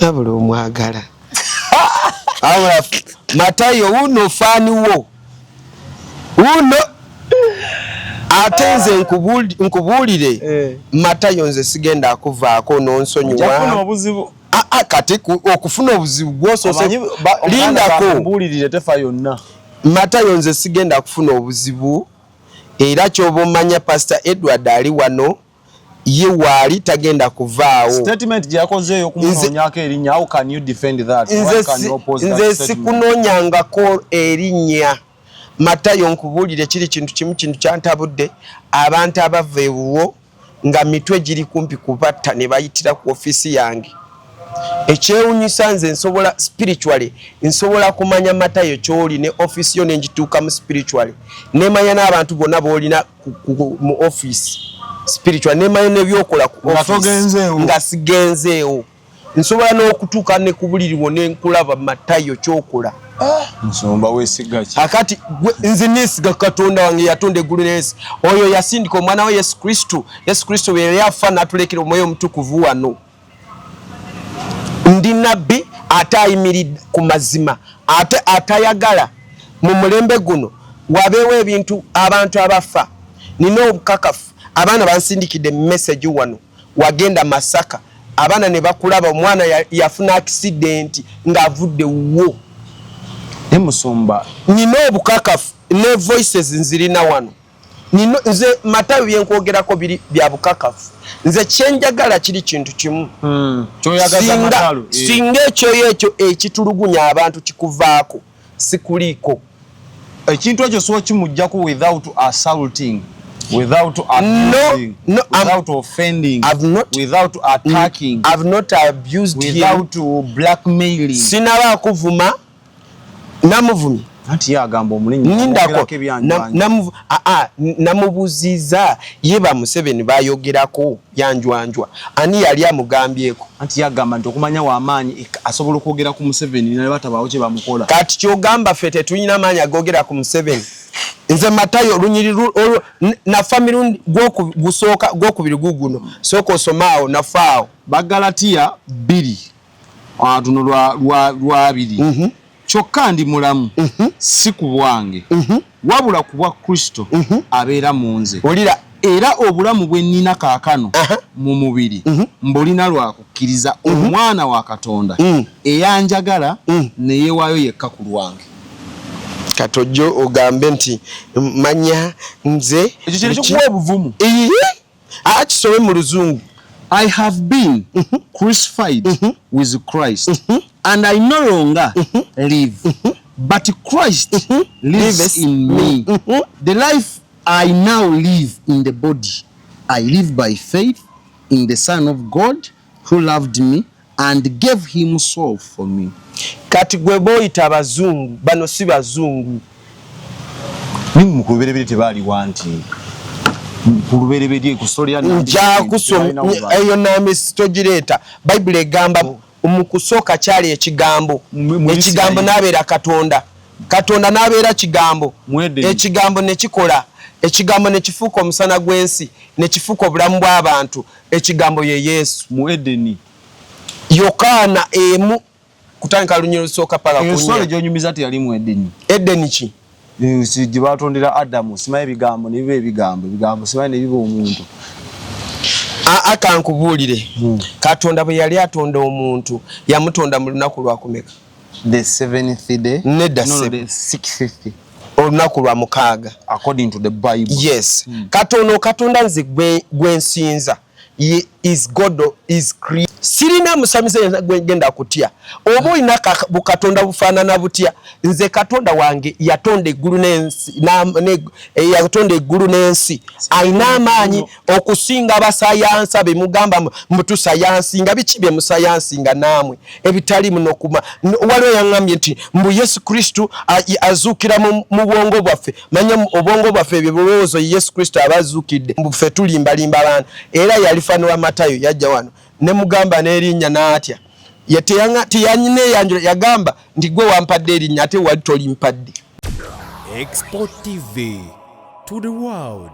Wabula omwagala. Wabula Matayo wuno faani wo. Wuno ate nze nkubuulire eh. Matayo nze sigenda akuvaako n'onsonyiwa. Obuzibu. Ah, ah, kati okufuna obuzibu gwosoose lindako. Mbuulirire tefa yonna. Matayo nze sigenda kufuna obuzibu era kyoba omanya Pastor Edward ali wano ye waali tagenda kuvaawo. Statement gye yakoze ey'okumunoonyaako erinnya, how can you defend that? Nze sikunoonyangako erinnya. Matayo nkubuulire kiri kintu kimu kintu kyantabudde abantu abava ewuwo nga mitwe giri kumpi kubatta ne bayitira ku ofiisi yange. Ekyewunyisa nze nsobola spiritually nsobola kumanya Matayo kyoli ne ofiisi yo ne ngituukamu spiritually nemanya n'abantu bonna b'olina mu office spiritual nemanya nebyokola ku office nga sigenzeewo nsobola n'okutuuka ne ku buliri bwo ne nkulaba Matayo kyokola. Ah, nsumba wesiga ki? Akati nze nesiga Katonda wange yatonda eggulu n'ensi. Oyo yasindika omwana we Yesu Kristo. Yesu Kristo bwe yali afa n'atulekera omwoyo omutukuvu wano. Ndi nabbi ate ayimiridde ku mazima ate atayagala mu mulembe guno wabeewo ebintu abantu abafa. Nina obukakafu abaana bansindikidde message wano wagenda Masaka abaana ne bakulaba omwana yafuna accident ng'avudde wuwo. Naye musumba. Nina obukakafu ne voices nzirina wano. Nino nze Matayo byenkwogerako biri bya bukakafu. Nze kyenjagala kiri kintu kimu. Hmm. Singa, eh. Singa ekyoyo ekyo ekitulugunya abantu kikuvaako sikuliiko. Ekintu ekyo siwo kimujjako without assaulting, without abusing, no, no, without offending, I've not, without attacking, I've not abused without him, blackmailing. Sinaba kuvuma namuvumye anti ye agamba omulinnya nindako namubuziza ye ba Museveni bayogerako yanjwanjwa ani yali amugambyeko anti ye agamba nti okumanya wamaanyi asobola okwogera ku Museveni naye batabaawo kye bamukola kati kyogamba ffe tetulina maanyi agogera ku Museveni nze Matayo olunyiri nafa mirundi gusooka gwokubiri guguno sooka osomaawo nafaawo Bagalatiya 2 Ah, luno lwabiri Kyokka ndi mulamu, si ku bwange, wabula ku bwa Kristo abeera mu nze. Wulira. Era obulamu bwe nnina kaakano mu mubiri, mbulina lwa kukkiriza Omwana wa Katonda, eyanjagala ne yeewaayo yekka ku lwange. Kati ojje ogambe nti, Manya nze. Ekyo kye kikuwa obuvumu. Aa kisome mu luzungu. I have been mm -hmm. crucified mm -hmm. with Christ mm -hmm. and I no longer mm -hmm. live mm -hmm. but Christ mm -hmm. lives, lives in me. Mm -hmm. The life I now live in the body I live by faith in the Son of God who loved me and gave himself for me. Kati gwe boyita abazungu bano si bazungu. Nimu ku lubereberye tebaaliwa nti ku lubereberye ku story ya nja kusoma eyo nami togireeta. Bayibuli egamba mu kusooka kyali ekigambo, ekigambo n'abeera Katonda, Katonda n'abeera kigambo, ekigambo ne kikola, ekigambo ne kifuuka omusana gw'ensi, ne kifuuka obulamu bw'abantu. Ekigambo ye Yesu. Mu Edeni. Yokaana emu kutandika lunyiriri olusooka paka ku nnya. Eyo gy'onyumiza teyali mu Edeni. Edeni ki? Gye baatondera Adamu, simanyi ebigambo ne biba ebigambo, ebigambo simanyi ne biba omuntu. Aa kankubuulire. Katonda bwe yali atonda omuntu, yamutonda mu lunaku lwa kumeka? The seventh day. Nedda No, no, ssebo. the sixth. Olunaku lwa mukaaga. According to the Bible. Yes. Kati ono Katonda nze gwe nsinza ye is God is creator. Sirina musamize yenna gwe ngenda kutya. Oba olina bukatonda bufaanana butya, nze Katonda wange yatonda eggulu n'ensi, yatonda eggulu n'ensi. Alina amaanyi okusinga abasayansa be mugamba mbu tusayansinga. Biki bye musayansinga naamwe ebitali muno kuma? Waliwo yaŋŋambye nti mbu Yesu Kristo azuukira mu bwongo bwaffe. Manya obwongo bwaffe ebyo birowoozo Yesu Kristo aba azuukidde. Mbu ffe tulimbalimba abantu. Era yali fani wa Matayo yajja wano ne mugamba n'erinnya n'atya. Ye teyanneeyanjula, yagamba nti gwe wampadde erinnya ate wali tolimpadde. Export TV to the world.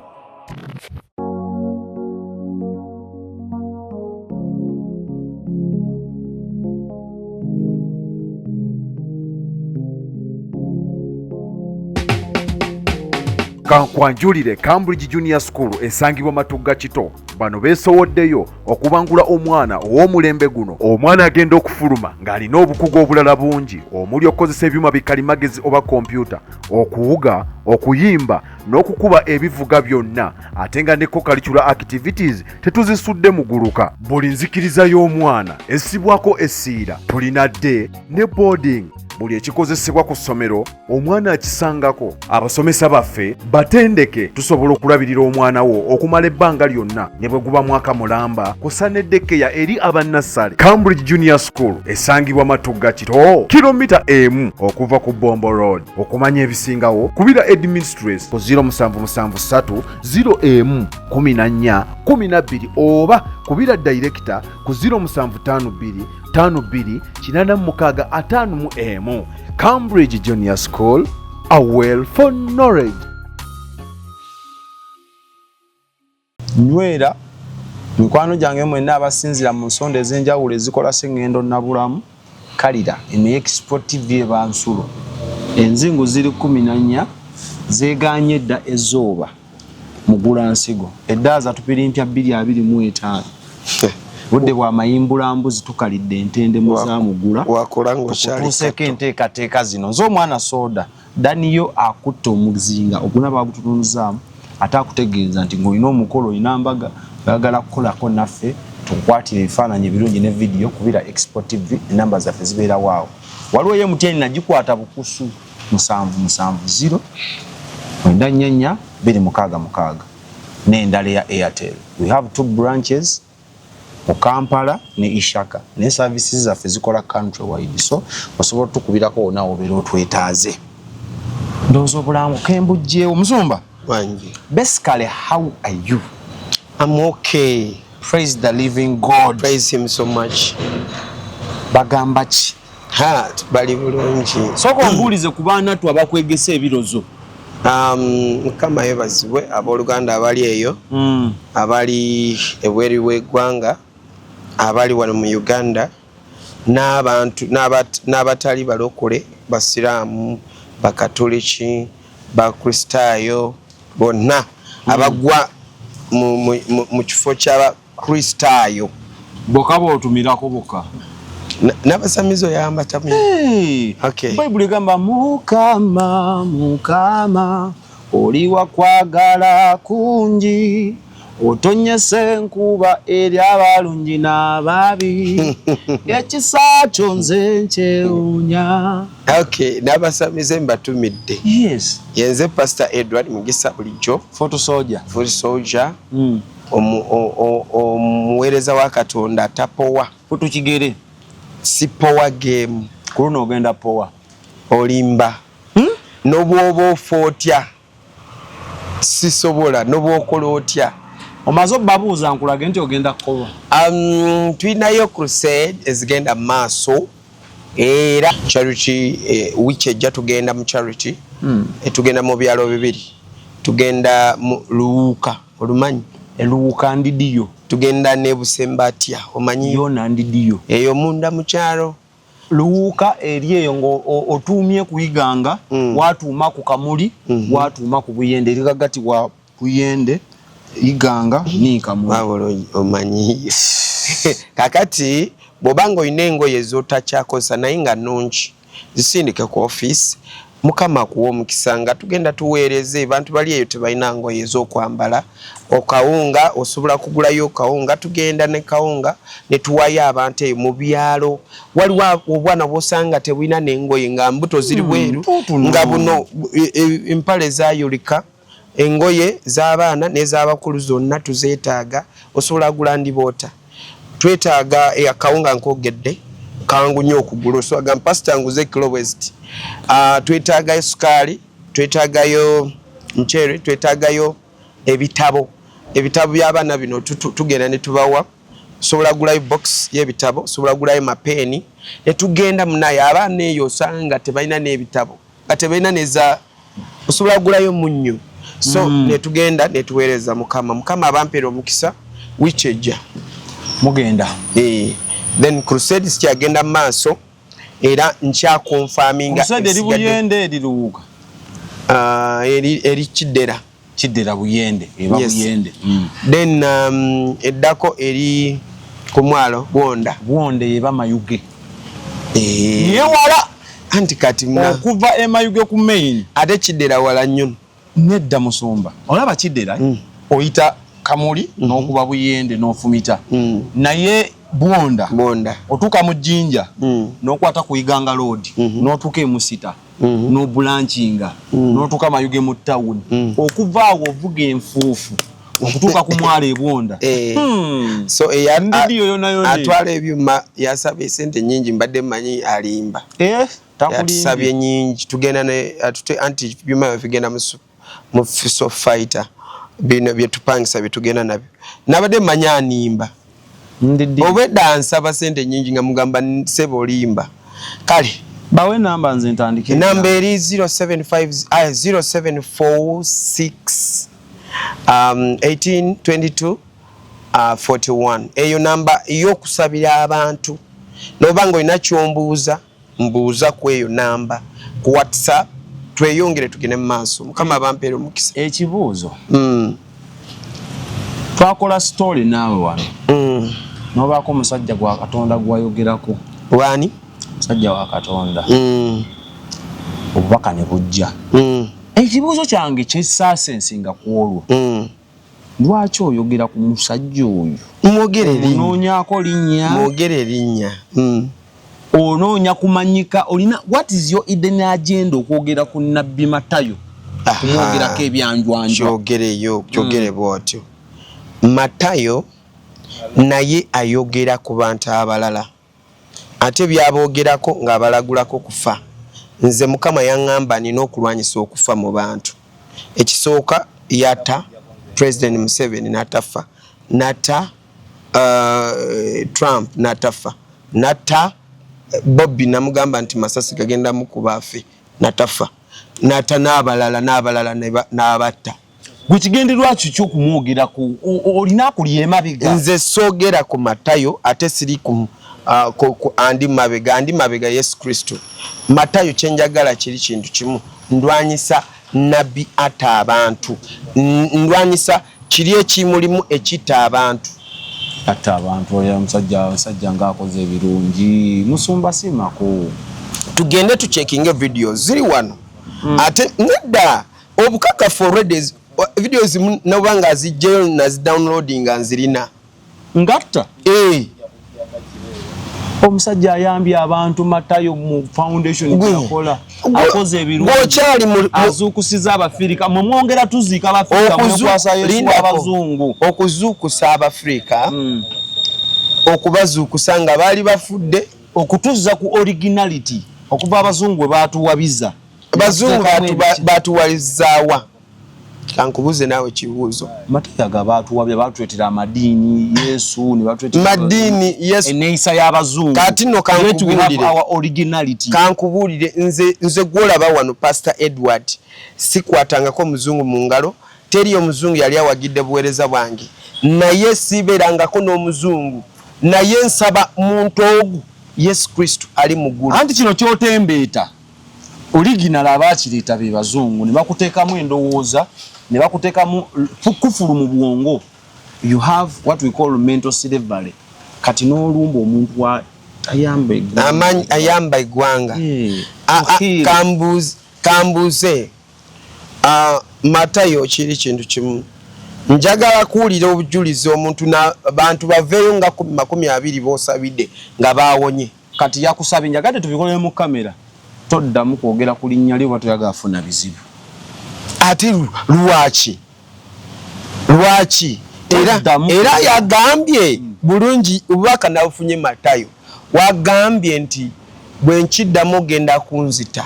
Kankwanjulire Cambridge Junior School esangibwa Matugga Kito. Bano beesowoddeyo okubangula omwana ow'omulembe guno. Omwana agenda okufuluma ng'alina obukugu obulala bungi omuli okukozesa ebyuma bikalimagezi oba kompyuta, okuwuga, okuyimba n'okukuba ebivuga byonna ate nga ne co-curricular activities tetuzisudde muguluka. Buli nzikiriza y'omwana essibwako essiira. Tulina day ne boarding. Buli ekikozesebwa ku ssomero omwana akisangako. Abasomesa baffe batendeke, tusobola okulabirira omwana wo okumala ebbanga lyonna ne bwe guba mwaka mulamba kw'ossa ne daycare eri abannassale. Cambridge Junior School esangibwa Matugga Kito, kilomita emu okuva ku Bombo Road. Okumanya ebisingawo kubira headmistress ku 0773 01 14 12 oba kubira director ku 0752 52 86 51. Cambridge Junior School, a well for knowledge. Nywera mikwano gyange mwenna abasinzira mu nsonda ez'enjawulo ezikola Sseŋŋendo Nabulamu Kalira eno Expo TV ebansulo enzingu ziri 14 zeegaanye edda ezooba mugula nsigo eddaaza tupirimpya 225 budde bwa mayimbula mbuzi tukalidde entende muzamugula tukutuuseeko enteekateeka zino nze omwana soda Daniyo akutte omuzinga oguna bagututunuzaamu ate akutegeeza nti ng'olina omukolo olina mbaga oyagala kukolako naffe tukukwatire ebifaananyi ebirungi ne vidiyo kubira Expo TV enamba zaffe zibeerawo awo waliwo ye MTN nagikwata bukusu 770 94 266 n'endala eya Airtel. We have two branches mu Kampala ne Ishaka naye services zaffe zikola country wide so osobola otukubirako wonna wobeera otwetaaze. Ndowooza obulango kembujjeewo musumba wangi. Basically how are you? I'm okay. Praise the living God. Praise him so much. Bagamba ki? Ha, bali bulungi. Sooka ombuulize ku baana tu abakwegesa ebirozo. Mukama yebazibwe abooluganda abali eyo abali ebweru w'eggwanga abali wano mu Uganda n'abantu n'abatali balokole basiraamu bakatoliki bakristaayo bonna abagwa mu kifo ky'abakristaayo bokka bootumirako bokka n'abasamizi oyamba tamu. Hey, Okay. Bayibuli egamba Mukama Mukama oli wa kwagala kungi otonyesa enkuba eri abalungi n'ababi ekisa kyo nze nkyewuunya. Okay, n'abasamize mbatumidde. Yes. Yenze Pastor Edward Mugisa bulijjo Photo soldier. Foot soldier omuweereza wa Katonda atapowa. Photo kigere. Sipowa game. Ku luno ogenda powa. Olimba. N'obwoba ofa otya sisobola n'obwokola otya. Omaze obbabuuza nkulage nti ogenda kukoba. Tulinayo crusade ezigenda mu maaso era charity wiiki ejja tugenda mu charity. Tugenda mu byalo bibiri. Tugenda mu Luwuka olumanyi? Eluwuka ndidiyo. Tugenda ne Busembatya omanyi? Yona ndidiyo. Eyo munda mu kyalo. Luwuka eri eyo ng'otuumye ku Iganga, watuuma ku Kamuli, watuuma ku Buyende, eri gagati wa Buyende, Iganga ni Kamuli. Wabula omanyi. Kakati bw'oba ng'olina engoye z'otakyakozesa naye nga nnungi zisindike ku office Mukama akuwa omukisa nga tugenda tuweereze abantu bali eyo tebalina ngoye ez'okwambala. Okawunga osobola kugulayo kawunga, tugenda ne kawunga ne tuwayo abantu eyo mu byalo. Waliwo obwana bw'osanga tebulina n'engoye nga mbuto ziri bweru nga buno empale zaayulika. Engoye z'abaana n'ez'abakulu zonna tuzeetaaga. Osobola gula ndiboota. Twetaaga akawunga nkwogedde kangu nnyo okugula. Osobola gamba pastor nguze kilo bweziti. Twetaagayo sukaali, twetaagayo muceere, twetaagayo ebitabo. Ebitabo by'abaana bino tugenda ne tubawa. Osobola gulayo box y'ebitabo, osobola gulayo mapeeni ne tugenda munaye abaana eyo osanga nga tebalina n'ebitabo, nga tebalina neza osobola gulayo munnyo. So ne tugenda ne tuweereza Mukama. Mukama abampeera omukisa wiiki ejja. Mugenda. Then crusade sikyagenda mu maaso era nkyakonfaminga. Crusade eri Buyende eri Luwuka. Eri Kiddera. Kiddera Buyende, eba Yes. Buyende. Then eddako eri ku mwalo Bwonda. Bwonde eba Mayuge. Eh. Naye wala. Anti kati okuva e Mayuge ku main. Ate Kiddera wala nnyo. Nedda musumba. Olaba Kiddera? Oyita Kamuli n'okuba Buyende n'ofumita. Naye Bwonda. Bwonda. Otuuka mu Jinja n'okwata ku Iganga Road n'otuuka e Musita n'obulankinga n'otuuka Mayuge mu town. Okuva awo ovuga enfuufu okutuuka ku mwalo e Bwonda. So Ndidi yo yonna yonna. atwala ebyuma yasaba esente nnyingi, mbadde mmanyi alimba. Takulimbye. Yatusabye nnyingi, tugenda ne atute anti byuma byaffe bigenda mu Fuso Fighter. Bino bye tupangisa bye tugenda nabyo. Nabadde mmanyi animba. Ndidi. Obwedda nsaba sente nnyingi nga mugamba ssebo olimba. Kale. Bawe namba nze ntandike. Namba eri zero seven five, 0746, 18, 22, 41. Eyo namba ey'okusabira abantu. N'oba ng'olina ky'ombuuza, mbuuza ku eyo namba ku WhatsApp, tweyongere tugende mu maaso. Mukama abampeere omukisa. Ekibuuzo. Twakola story naawe wano. N'obaako omusajja gwa Katonda gwayogerako. Wani? Omusajja wa Katonda. Obubaka ne bujja. Ekibuuzo kyange kyesaasensinga ku olwo. Lwaki oyogera ku musajja oyo? Mwogere erinnya. Onoonyaako linnya. Mwogere erinnya. Onoonya kumanyika, olina what is your hidden agenda okwogera ku Nabbi Matayo? Kumwogerako ebyanjwanjwa. Kyogereyo, kyogere bw'otyo. Matayo naye ayogera ku bantu abalala. Ate byaboogerako ng'abalagulako kufa. Nze Mukama yaŋŋamba nina okulwanyisa okufa mu bantu. Ekisooka yatta President Museveni n'atafa, n'atta Trump n'atafa, n'atta Bobby namugamba nti masasi gagenda mukuba afe n'atafa, n'atta n'abalala n'abalala n'abatta. Gwe kigendererwa kyo ky'okumwogerako, olina akulya emabega. Nze soogera ku Matayo ate siri ku andi mabega, andi mabega Yesu Kristo. Matayo kye njagala kiri kintu kimu, ndwanyisa nabbi atta abantu. Ndwanyisa kiri ekimulimu ekitta abantu. Atta abantu, oyo omusajja ng'akoze ebirungi, musumba simako. Tugende tucheckinge videos ziri wano. Ate nedda obukakafu already videos noba nga azijjayo nazidownloadinga nzirina. Ngatta? Omusajja ayambye abantu Matayo mu foundation gyakola. Akoze ebirungi. Gw'okyali mu Azuukusiza Abafirika. Mwe mwongera tuziika Abafirika, mwekwasa Yesu Lindako. w'abazungu. Okuzuukusa Abafirika, okubazuukusa nga baali bafudde. Okutuzza ku originality, okuva abazungu bwe baatuwabiza. Abazungu Tuteekamu ebiki. baatuwalizaawa. Kankubuuze naawe kibuuzo. Matayo aga baatuwabya, baatuleetera amadiini, Yesu, ne batuleetera Madiini, Yesu. Enneeyisa y'abazungu. Kati nno Yet we have kankubuulire. our originality. Kankubuulire, nze gw'olaba wano Pastor Edward, sikwatangako muzungu mu ngalo, teri omuzungu yali awagidde buweereza bwange. Naye sibeerangako n'omuzungu. Naye nsaba muntu ogu Yesu Kristo ali mu ggulu. Anti kino ky'otembeeta. Original abaakireeta be bazungu, ne bakuteekamu endowooza, ne bakuteekamu kufulu mu bwongo. You have what we call mental slavery. Kati n'olumba omuntu wa ayamba eggwanga. Amanyi ayamba eggwanga. Kambuze. Matayo kiri kintu kimu. Njagala kuwulira obujulizi omuntu na bantu baveeyo nga kumi, makumi abiri b'osabidde nga baawonye. Kati yakusabye njagadde tubikolere mu kamera. Toddamu kwogera ku linnya lye oba toyagala kufuna bizibu. Ate lwaki? Lwaki? Era Toddamu. yagambye bulungi obubaka nabufunye Matayo. Wagambye nti bwe nkiddamu ogenda kunzita.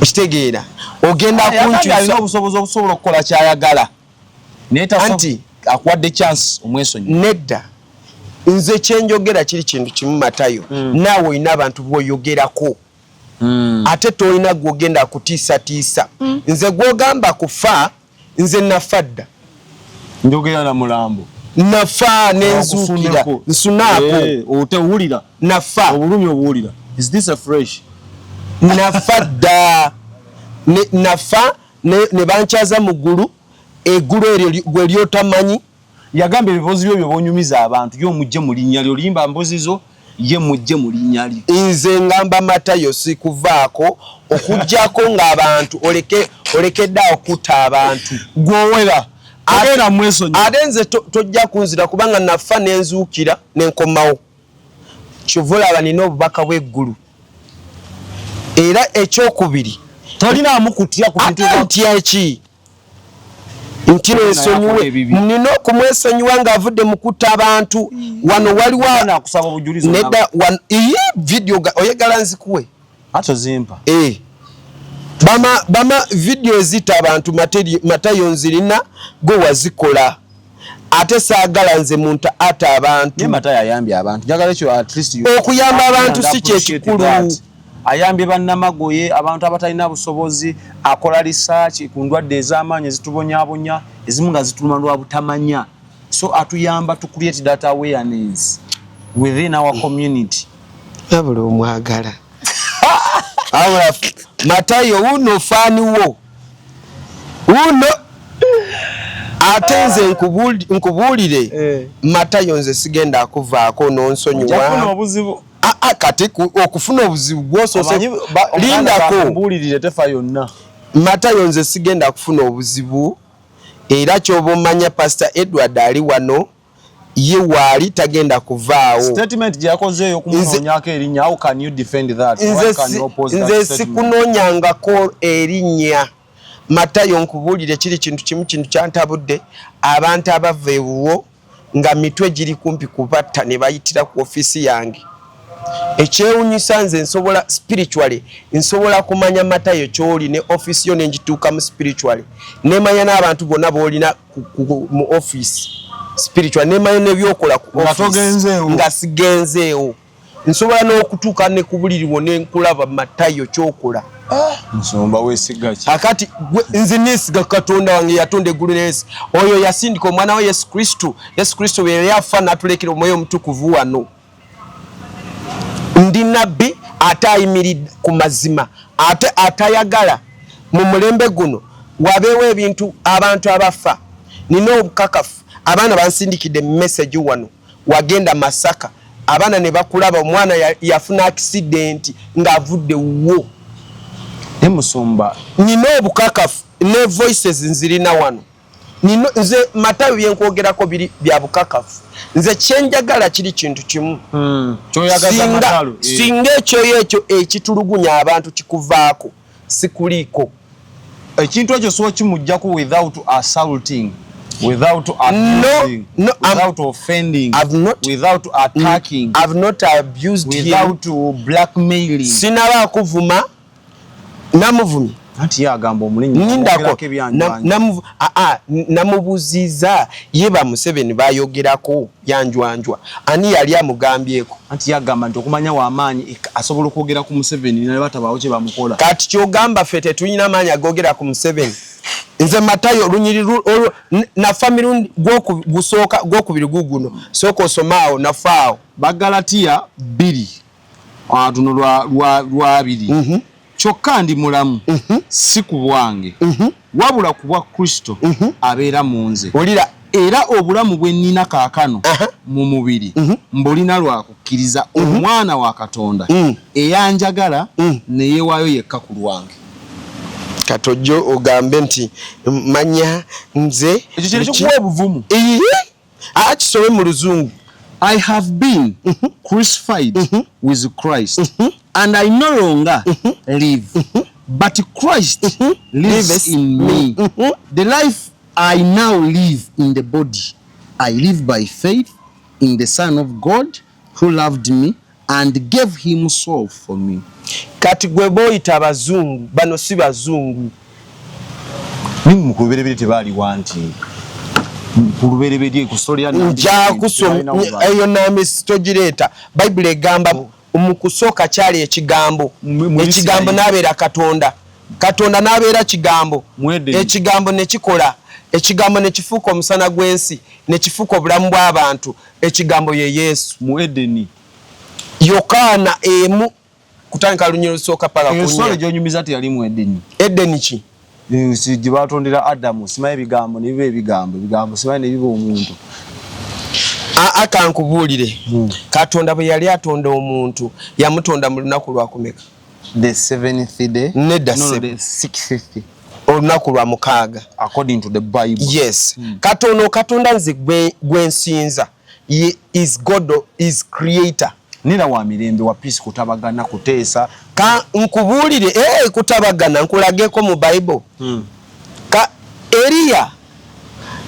Okitegeera? Ogenda Yagambye kunkyusa. alina obusobozi obusobola okukola ky'ayagala. Naye Anti akuwadde chance omwesonyiwe. Nedda. Nze kye njogera kiri kintu kimu Matayo. Naawe olina abantu b'oyogerako. Ate tolina gw'ogenda kutiisatiisa. Nze gw'ogamba kufa, nze nafa dda. Njogera na mulambo. Nafa ne nzuukira. Akusuneko. Nsunaako. Otewulira. Nafa. Obulumi obuwulira. Is this a fresh? Nafa dda. Nafa Ne bankyaza mu ggulu, eggulu eryo gwe lyotamanyi. Yagamba ebibozi byo byobonyumiza abantu ye omujje mu linnya lyo, olimba mbozi zo ye mujje mu linnya lye. Nze ngamba Matayo sikuvaako okujjako ng'abantu oleke olekedde awo kutta abantu. Gw'owera ogenda mwesonyiwa. Ate nze tojja kunzira kubanga nafa ne nzuukira ne nkomawo. Kyova olaba nina obubaka bw'eggulu. Era ekyokubiri tolinaamu kutya ku bintu ate ntya ki? Nti nensonyiwe, nina okumwesonyiwa ng'avudde mu kutta abantu. Wano waliwo akusaba obujulizi nedda wano iye video oyagala nzikuwe? Ate zimpa. Eh. Bama bama video ezita abantu Matayo nzirina gwe wazikola. Ate saagala nze muntu ata abantu. Naye Matayo ayambye abantu. Njagala ekyo at least you okuyamba abantu si kye kikulu. Ayambye bannamagoye, abantu abatalina busobozi, akola research ku ndwadde ez'amaanyi ezitubonyabonya, ezimu nga zituluma lwa butamanya. So atuyamba to create that awareness within our community. Wabula omwagala. Wabula Matayo wuno faani wo. Wuno ate nze nkubuulire eh. Matayo nze sigenda akuvaako n'onsonyiwa. Ojja obuzibu. Ah, ah, kati okufuna obuzibu gwosoose lindako. Mbuulirire tefa yonna. Matayo nze sigenda kufuna obuzibu era kyoba omanya Pastor Edward ali wano ye waali tagenda kuvaawo. Statement gye yakoze ey'okumunoonyaako erinnya, how can you defend that? Why can you oppose that Nze statement? sikunoonyangako erinnya. Matayo nkubuulire kiri kintu kimu kintu kyantabudde abantu abava ewuwo nga mitwe giri kumpi kubatta ne bayitira ku ofiisi yange. Ekyewunyisa nze nsobola spiritually nsobola kumanya Matayo ky'oli ne ofiisi yo ne ngituukamu spiritually nemanya n'abantu bonna b'olina mu ofiisi spiritually nemanya n'ebyokola ku ofiisi nga sigenzeewo. Nsobola n'okutuuka ne ku buliri bwo ne nkulaba Matayo ky'okola. Ah, nsumba weesiga ki? Akati nze neesiga Katonda wange yatonda eggulu n'ensi. Oyo yasindika omwana we Yesu Kristo. Yesu Kristo bwe yali afa n'atulekera omwoyo omutukuvu wano. Ndi nabbi ate ayimiridde ku mazima ate atayagala mu mulembe guno wabeewo ebintu abantu abafa. Nina obukakafu abaana bansindikidde message wano. Wagenda Masaka abaana ne bakulaba omwana yafuna accident ng'avudde wuwo. Ne musumba. Nina obukakafu ne voices nzirina wano. Nino nze Matayo bye nkwogerako biri bya bukakafu. Nze kye njagala kiri kintu kimu. Kyoyagaza Matayo. Singa ekyoyo ekyo ekitulugunya abantu kikuvaako sikuliiko. Ekintu ekyo so kimujjako without assaulting, without abusing, no, no, without offending, I've not, without attacking, I've not abused him, without blackmailing. Sinaba kuvuma namuvumye. Anti ye agamba omulinnya Nindako, namubuziza ye ba Museveni bayogerako byanjwanjwa ani yali amugambyeko? Anti ye agamba nti okumanya w'amaanyi asobola okwogera ku Museveni naye batabaawo kye bamukola. Kati ky'ogamba ffe tetulina maanyi agogera ku Museveni. Nze Matayo olunyiriri olwo nafa mirundi gusooka gwokubiri guguno sooka osome awo nafa awo. Bagalatiya 2 luno lwa 2. Kyokka ndi mulamu si ku bwange wabula ku bwa Kristo abeera mu nze. Wulira. Era obulamu bwe nnina kaakano mu mubiri mbulina lwa kukkiriza Omwana wa Katonda eyanjagala ne yeewaayo yekka ku lwange. Kati ojje ogambe nti manya nze Ekyo kye kikuwa obuvumu. Iye. Akisome mu Luzungu. I have been crucified with Christ, and I no longer live, but Christ lives in me. The life I now live in the body, I live by faith in the Son of God who loved me and gave himself for me. Kati gwe boyita abazungu bano si bazungu. Mu kulubereberye tebaaliwa nti ku lubereberye ku story ya Nabbi Nja kusoma eyo nami togireeta. Bayibuli egamba mu kusooka kyali ekigambo, ekigambo n'abeera Katonda, Katonda n'abeera kigambo, ekigambo ne kikola, ekigambo ne kifuuka omusana gw'ensi, ne kifuuka obulamu bw'abantu. Ekigambo ye Yesu. Mu Edeni. Yokaana 1 kutandika lunyiriri lusooka paka ku Eyo nnya. story gy'onyumiza teyali mu Edeni. Edeni ki? Gye batondera Adamu, simanyi ebigambo ne biba ebigambo, ebigambo simanyi ne biba omuntu. Aa, kankubuulire. Katonda bwe yali atonda omuntu, yamutonda mu lunaku lwakumeka? The seventh day. Nedda. No, no, sebo. The sixth. Olunaku lwa mukaaga. According to the Bible. Yes. Katono Katonda nze gwe nsinza ye is God, is creator. Nira wa mirembe, wa peace, kutabagana, kuteesa. Ka nkubuulire, kutabagana nkulageko mu Bible. Ka Eriya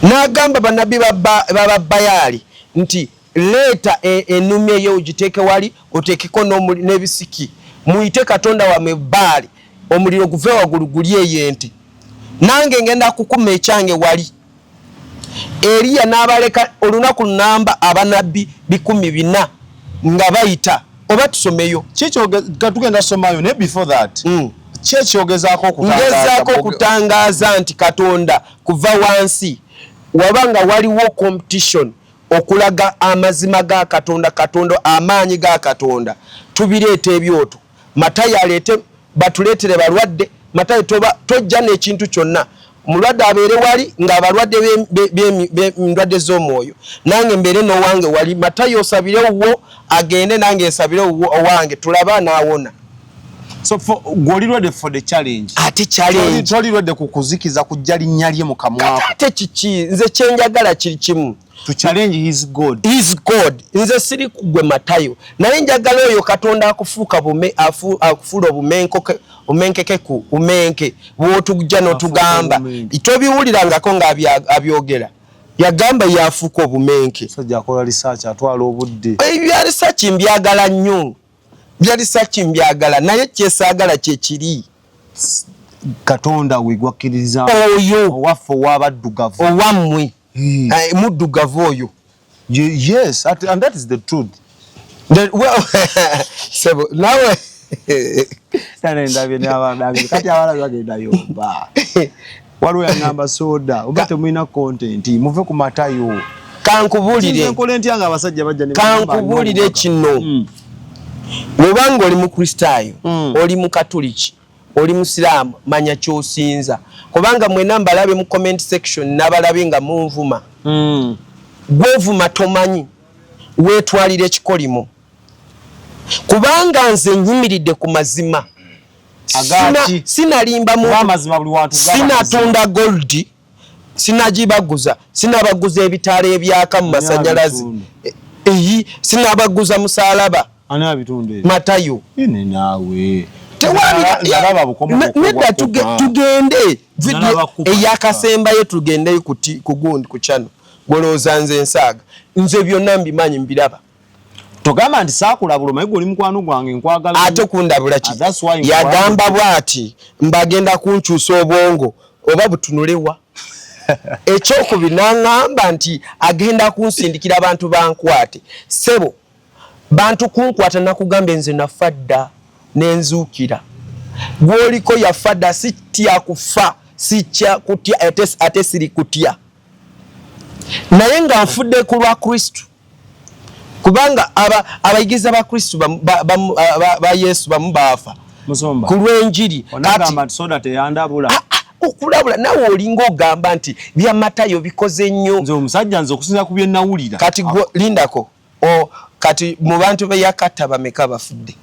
n'agamba bannabbi ba Bayaali nti leeta ennumi eyo ogiteeke wali, oteekeko n'ebisiki, muyite katonda wammwe Baali, omuliro guve waggulu guli eyo ente, nange ngenda kukuma ekyange wali. Eriya n'abaleka olunaku lunamba, abanabbi 400 nga bayita. Oba tusomeyo? Tugenda somayo, naye before that, ki ekyogezaako okutangaza? Ngezaako okutangaaza nti Katonda kuva wansi waba nga waliwo competition okulaga amazima ga Katonda, Katonda, amaanyi ga Katonda. Tubireeta ebyoto, Matayo aleete, batuleetere balwadde. Matayo, toba tojja n'ekintu kyonna, mulwadde abeere wali ng'abalwadde ndwadde z'omwoyo, nange mbeere n'owange wali. Matayo osabire wuwo agende, nange nsabire wuwo owange, tulabe anaawona. So gw'oli ready for the challenge? Ate challenge. Toli ready ku kuzikiza kujja linnya lye mu kamwako? Ate kiki? Nze kyenjagala kiri kimu. To challenge his God. His God. Nze siri kugwe Matayo, naye njagala oyo Katonda akufuuka bume akufuula obumenkoke, omenkeke ku umenke bw'otujja n'otugamba tobiwulirangako nga abyogera. Yagamba yafuuka obumenke. Sajja akola research, atwala obudde. Ebya research mbyagala nnyo, bya research mbyagala, naye kyesaagala kyekiri. Katonda we gwakkiririza oyo owaffe ow'abaddugavu. Owammwe. Muddugavu oyo. Yes, and that is the truth. Well, sebo nawe. Ndabye n'abalabi, kati abalabi bagenda yomba. Waliwo yangamba, soda oba temulina content, muve ku Matayo. Kankubuulire. Nkola ntya nga abasajja bajja ne bagamba Kankubuulire alina kino. Bw'obanga oli Mukristaayo, oli Mukatuliki, oli Musiraamu, manya ky'osinza, kubanga mwena mbalabe mu comment section, nabalabe nga munvuma. Gwovuma tomanyi, weetwalira ekikolimo, kubanga nze nyimiridde ku mazima. Agaaki? Sinalimba Kuba muntu. Amazima buli wantu gaba mazima. Sinatunda gold, sinagibaguza, sinabaguza ebitaala ebyaka mu masanyalaze. Abitunda? Eyi, sinabaguza musalaba. Ani abitunda ebyo? Matayo. Ine naawe. Tewabira. Nalaba bukomo Nedda, bwa tugende video Nalaba kupa. eyakasembayo, tugendeyo ku gundi, ku channel. Golowooza nze nsaaga? Nze byonna mbimanyi, mbiraba. Togamba nti saakulabula, omanyi gwe oli mukwano gwange, nkwagala. Ate kundabula ki? Ah, that's why Yagamba bw'ati, mbagenda kunkyusa obwongo oba butunulewa. Ekyokubiri, n'aŋŋamba nti agenda kunsindikira abantu bankwate. Ssebo, bantu kunkwata, nakugambye nze nafa dda nenzuukira. Gwoliko yafa dda. Sitya kufa, sitya kutya, ate siri kutya, naye nga nfudde ku lwa Kristo, kubanga abayigiriza ba Kristo ba Yesu bamu baafa Musumba. ku lw'enjiri. Onagamba nti soda teyandabula? Ah, ah, okulabula nawe olinga ogamba nti byamatayo bikoze nnyo. Nze omusajja, nze okusinza ku bye nawulira. Kati gwe lindako. O kati mu bantu be yakatta bameka bafudde?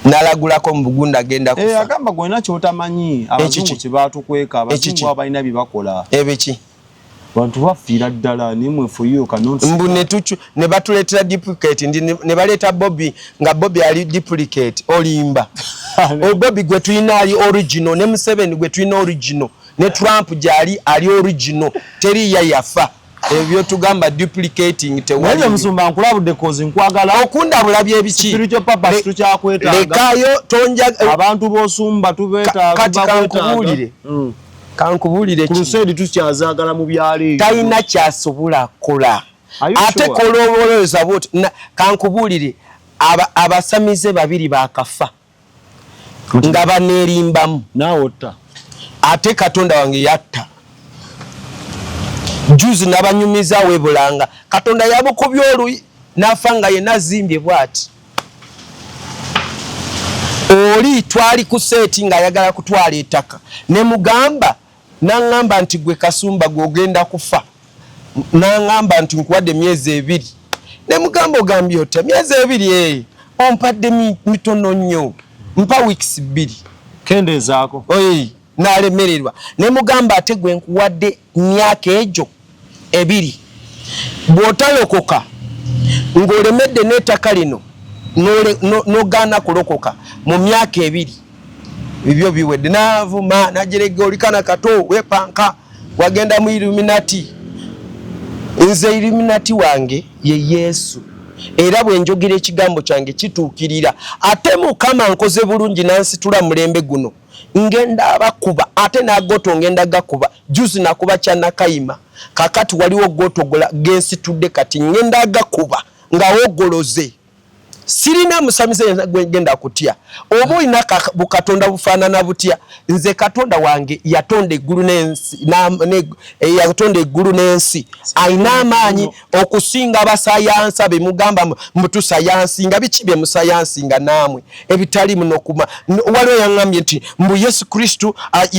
Nalagulako mu Bugunda agenda Eh, kufa. Agamba gwena kyotamanyi, abazungu Ekiki? kye baatukweka, abazungu Ekiki? abo balina bye bakola. Ebiki? Bantu bafiira ddala, nimwe for you cannot. Mbu ne batuleetera duplicate, ndi ne baleeta Bobi, nga Bobi ali duplicate. Olimba. O Bobi gwe tulina ali original, ne Museveni gwe tulina original, ne Trump gyali ali original, teriya yafa. Ebyo tugamba duplicating Naye tewali. Musumba, nkulabudde 'cause nkwagala. Okundabula byebiki? Spiritual purpose tukyakwetaaga. Lekayo, tonja. Abantu b'osumba tubeetaaga. Kati Bakwetaaga. kankubuulire. Kankubuulire kino. Crusade tukyazaagala mu byalo ebyo. Talina kyasobola kukola. Are you Ate sure? kolowoleza bwoti, kankubuulire, abasamize babiri bakafa nga baneerimbamu. Naawe otta. Ate Katonda wange yatta. Juzi nabanyumiza webulanga, Katonda yamukubye oluyi n'afa nga yenna azimbye bw'ati. Oli twali ku seeti ng'ayagala kutwala ettaka ne mugamba, n'aŋŋamba nti gwe Kasumba gwe ogenda kufa, n'aŋŋamba nti nkuwadde emyezi ebiri. Ne mugamba ogambye otya myezi ebiri? Ee, ompadde mitono nnyo, mpa weeks 2. Kendeezaako. Oyi, n'alemererwa. Ne mugamba ate gwe nkuwadde myaka egyo 2, bw'otalokoka ng'olemedde n'ettaka lino n'ogaana kulokoka mu myaka 2, ebyo biwedde. N'avuma n'ajerega, oli kana kato weepanka, wagenda mu Illuminati. Nze Illuminati wange ye Yesu, era bwe njogera ekigambo kyange kituukirira. Ate Mukama nkoze bulungi n'ansitula mulembe guno, ngenda abakuba ate n'agoto ngenda gakuba. Juzi nakuba kya Nakayima, kakati waliwo goto gensitudde kati ngenda gakuba nga wogoloze. Sirina musamize yenna gwe ngenda kutya, oba olina bukatonda bufaanana butya. Nze Katonda wange yatonda eggulu n'ensi, yatonda eggulu n'ensi, alina amaanyi okusinga abasayansa be mugamba mutusayansi nga biki bye musayansi nga naamwe ebitali muno kuma. Waliwo yaŋŋambye nti mbu Yesu Kristo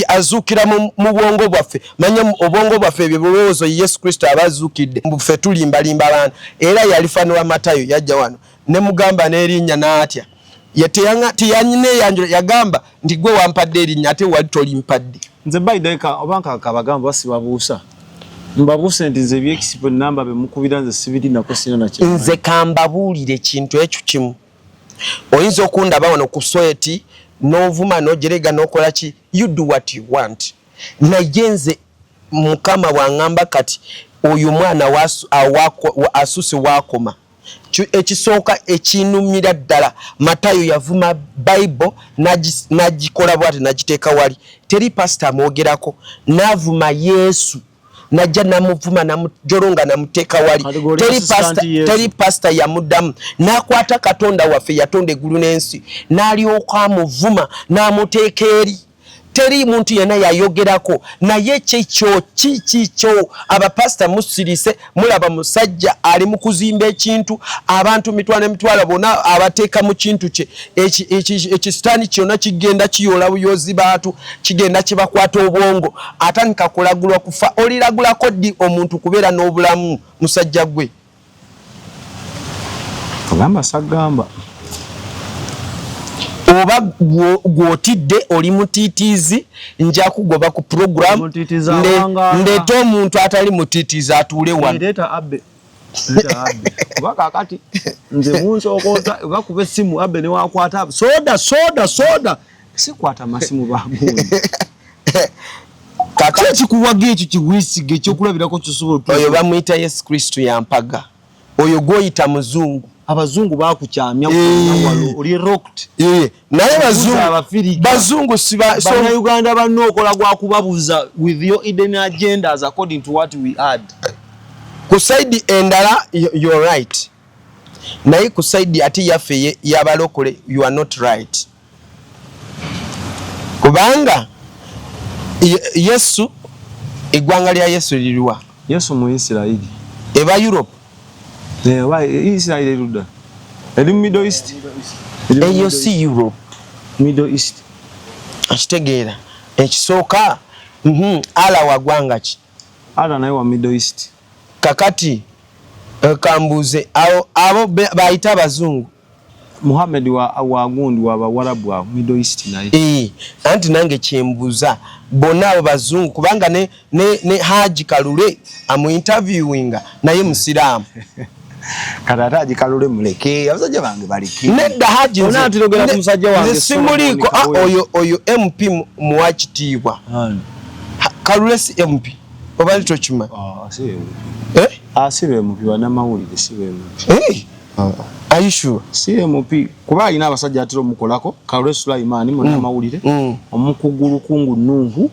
azuukira mu bwongo bwaffe. Manya obwongo bwaffe ebyo bulowoozo Yesu Kristo aba azuukidde, mbu ffe tulimbalimba abantu. Era yali fani wa Matayo, yajja wano ne mugamba n'erinnya n'atya. Ye teyanyineeyanjula, yagamba nti gwe wampadde erinnya ate wali tolimpadde. Nze by the way oba nkabagamba basibabuusa, mbabuuse nti nze ebyekisipo namba be mukubira nze sibirinako, sina na kye. Nze kambabuulire ekintu ekyo kimu. Oyinza okundaba wano ku sweti n'ovuma n'ojerega n'okola ki, you do what you want. Naye nze Mukama bw'aŋŋamba kati oyo mwana asuse waakoma. Ekisooka ekinumira ddala, Matayo yavuma Bible n'agikola bw'ati n'agiteeka wali, teri pasita amwogerako. N'avuma Yesu, najja namuvuma namujolonga namuteeka wali, teri pasita yamuddamu. N'akwata Katonda waffe yatonda eggulu n'ensi n'alyoka amuvuma n'amuteeka eri, teri muntu yenna yayogerako. Naye kikyo kikikyo abapasita musirise, mulaba musajja ali mu kuzimba ekintu, abantu mitwalo emitwalo bonna abateeka mu kintu kye. Ekisitaani kyonna kigenda kiyoola buyozi bantu, kigenda kibakwata obwongo, atandika kulagulwa kufa. Oliragulako ddi omuntu kubeera n'obulamu, musajja gwe? Ogamba sagamba. Oba gw'otidde oli mutiitiizi, nja kugoba ku program ndeete omuntu atali mutiitiizi atuule wano. Leeta Abbe. Kuba kaakati nze munsookooza bakuba essimu Abbe ne wakwata soda soda soda, sikwata masimu bagundi. Kati ekikuwaga ekyo kiwisiga ekyokulabirako kisobola. Oyo bamuyita Yesu Kristo yampaga. Oyo gwoyita muzungu. Abazungu bakukyamya oli rocked. Naye bazungu siba Bannayuganda banno okola gwa kubabuza with your hidden agendas according to what we had. Ku side endala you're right. Naye ku side ate yaffe y'abalokole you are not right. Kubanga Yesu, eggwanga lya Yesu liriwa? Yesu mu Isirayiri. Eba Europe. Oba Isirayiri erudda? Eri mu Middle East. Eyo si Europe. Middle East. Okitegeera. Ekisooka, Allah wa ggwanga ki? Allah naye wa Middle East. Kakati kambuuze abo bayita abazungu. Muhammad wa gundi wa Bawarabu awo Middle East naye. Anti nange kyembuuza bonna abo bazungu, kubanga ne Haji Kalule amu interviewinga naye musiraamu. Kati ate Haji Kalule muleke, abasajja bange baleke. Nedda Haji nze simuliiko. Oyo MP muwa kitiibwa. Kalule si MP oba tokima? Si MP, bannamawulire si MP. Are you sure? Si MP kuba alina abasajja atera omukolako. Kalule Sulaiman munnamawulire, omukugu Lukungu Nuhu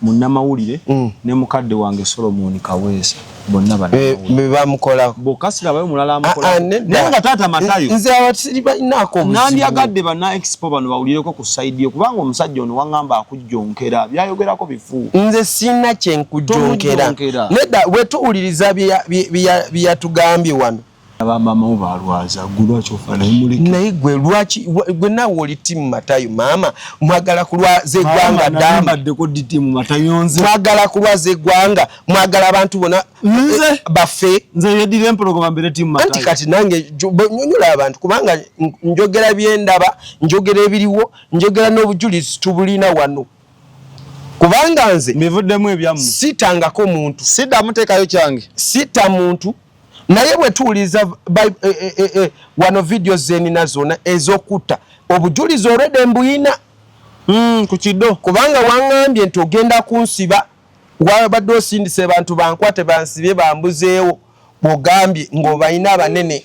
munnamawulire, ne mukadde wange Solomon Kaweesa, bonna bannamawulire. Bamukolako. Bokka sirabayo mulala amukolako. Naye nga taata Matayo. Nze abatirinaako obuzibu. Nandyagadde banna expo bano bawulireko ku side ye, kubanga omusajja ono waŋŋamba akujjonkera, byayogerako bifu. Nze sirina kye nkujjonkera. Nedda, bwe tuwuliriza bye yatugambye wano. Bamaama bo balwaza gwe lwaki ofa naye muleke. Naye gwe lwaki gwe naawe oli tiimu Matayo maama mwagala kulwaza eggwanga ddamu. Mbaddeko ddi tiimu Matayo nze. Mwagala kulwaza eggwanga mwagala abantu bona nze eh, bafe. Nze yeddira empologoma mbeere tiimu Matayo. Anti kati nange nyonyola abantu kubanga njogera byendaba njogera ebiriwo njogera n'obujulizi tubulina wano. Kubanga nze mbivuddemu ebyammwe. Sitangako muntu. Siddamu teekayo kyange. Sita muntu. Naye bwe tuwuliriza e, e, e, wano vidiyo zenina zona ez'okutta obujulizi olwedde mbuyina ku kido kubanga waŋŋambye nti ogenda kunsiba wabadde osindise bantu bankwate bansibye bambuzeewo bw'ogambye ng'obalina abanene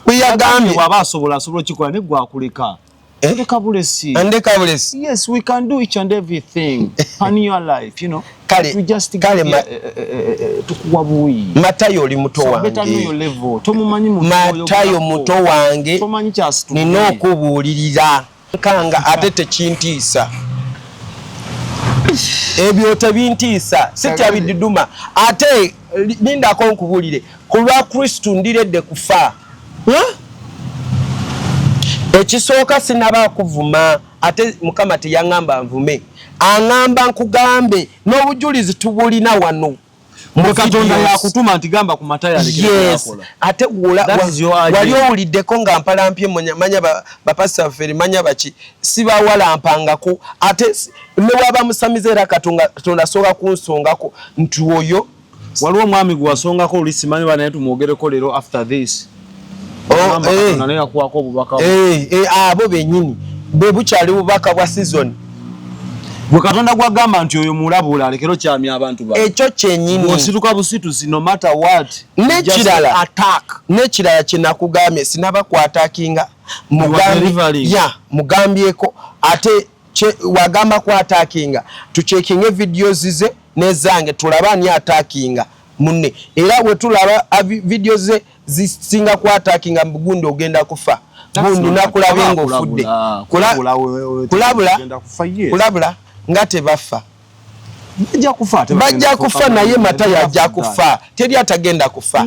bweyagambye bw'aba asobola asobola okikola naye gwakuleka Eh? Ndeka bulesi. Ndeka bulesi. Yes, we can do each and everything in your life, you know. Kale, we just kale ma, eh, eh, eh, tukuwa buwi. Matayo oli muto so wange. Better know your level. Tomumanyi muntu Matayo muto wange. Tomanyi kyasitudde. Nina okubuulirira. Nkanga ate tekintiisa. Ebyo tebintiisa. Sitya biduduma. Ate lindako nkubuulire. Ku lwa Kristu ndiredde kufa. Ekisooka sinaba kuvuma ate Mukama teyaŋŋamba nvume, aŋŋamba nkugambe n'obujulizi tubulina wano. Mbu Katonda yakutuma nti gamba ku Matayo alekere Yes, byakola. ate That is your wali agenda. owuliddeko nga mpalampye manya bapasita baffe manya baki sibawalampangako ate ne waba musamize era Katonda asooka kunsongako nti oyo Waliwo omwami gwe wasongako oli simanyi oba naye tumwogereko leero after this. Oh, Ogamba eh. Katonda naye yakuwaako obubaka bwe. Eh, eh, abo bennyini bwe bukyali bubaka bwa season. Gwe Katonda gw'agamba nti oyo mulabula alekere okyamya abantu bano. Ekyo kyennyini. Bw'osituka busitusi no matter what. N'ekirala, just attack. N'ekirala kye nakugambye sinaba kwatakinga. You are delivering. Ya, mugambyeko ate wagamba kwatakinga tuchekinge videos ze nezange tulabe ani atakinga munne era bwe tulaba video ze zisinga kwatakinga mbugundi ogenda kufa gundi nakulabye ng'ofudde. Kulabula nga tebafa bajja kufa naye Matayo ajja kufa teri atagenda kufa.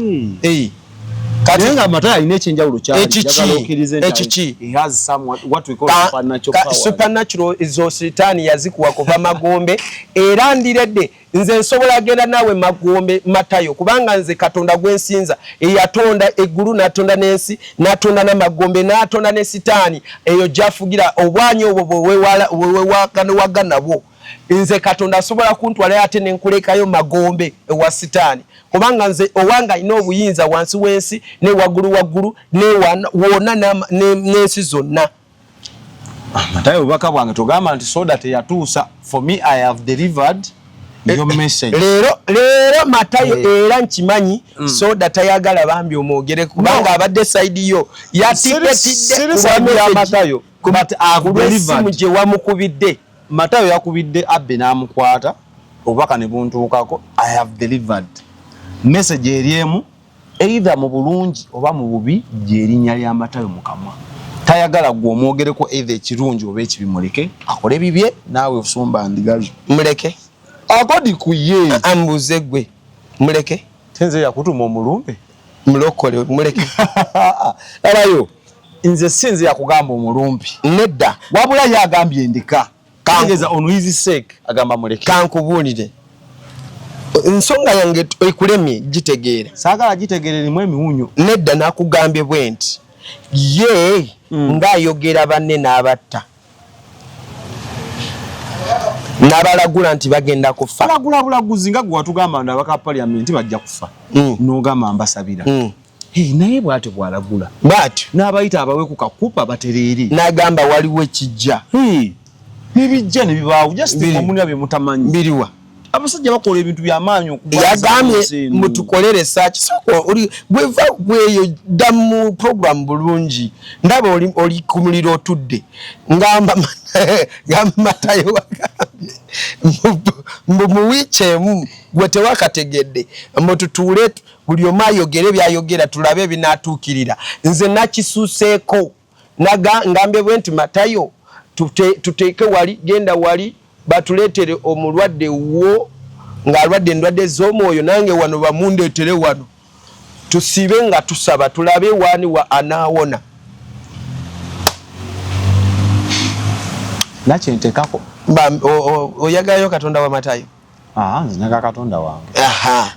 Kati nga Matayo alina ekyenjawulo kyali njagala okkirize nti Ekiki? he has some what we call supernatural powers. Supernatural zo sitaani yazikuwa kuva magombe era ndiredde nze nsobola genda naawe magombe Matayo kubanga nze Katonda gwe nsinza eyatonda eggulu n'atonda n'ensi n'atonda n'amagombe n'atonda ne sitaani eyo gy'afugira obwanyi obwo bwe weewakanawaga nabwo. Nze Katonda asobola kuntwalayo ate ne nkulekayo magombe ewa sitaani kubanga nze owange alina obuyinza wansi w'ensi ne waggulu waggulu ne wonna n'ensi zonna. Matayo obubaka bwange togamba nti soda teyatuusa. For me I have delivered your message. Leero, leero Matayo era nkimanyi soda tayagala bambi omwogere kubanga abadde side yo yatidde Siri side ya Matayo, but I've kulw'essimu delivered. gye wamukubidde. Matayo yakubidde Abbe n'amukwata obubaka ne buntuukako. I have delivered. Message eri emu either mu bulungi oba mu bubi gy'erinnya lya Matayo mu kamwa. Tayagala gwe omwogereko either ekirungi oba ekibi, muleke akole bibye naawe osumba ndigazo. Muleke. Akodi ku ye. Ambuuze gwe. Muleke. Tenze yakutuma omulumbe. Mulokole muleke. Labayo nze si nze yakugamba omulumbi. Nedda. Wabula ye agambye ndeka. Kangeza on his sake agamba muleke. Kankubuulire. Ensonga yange ekulemye gitegeera. Saagala gitegeera erimu emiwunyo. Nedda nakugambye bwe nti ye ng'ayogera banne n'abatta. N'abalagula nti bagenda kufa. Balagula bulaguzi nga gwe watugamba nti abaka parliament bajja kufa. N'ogamba mbasabira. Hey, naye bw'atyo bw'alagula. Bw'atyo. N'abayita abawe ku kakupa batereere. N'agamba waliwo ekijja. Hey. N'ebijja ne bibaawo. Just Biri. omulina bye mutamanyi. Biriwa. Abasajja bakola ebintu by'amaanyi okubaza Yagambye ensi eno. mutukolere search. Sooka oli bweva gweyo dda mu program bulungi. Ndaba oli ku muliro otudde. Ngamba Matayo wagambye. Mbu mu wiiki emu gwe tewakategedde. Mbu tutuule buli omu ayogere by'ayogera tulabe ebinaatuukirira. Nze nakisuuseeko. Ngambye bwe nti Matayo tuteeke wali, genda wali batuleetere omulwadde wo ng'alwadde endwadde z'omwoyo nange wano bamundeetere wano. Tusiibe nga tusaba tulabe wani wa anaawona. Nakyentekako. Oyagalayo Katonda wa Matayo? Ah, nze nyaga Katonda wange. Aha.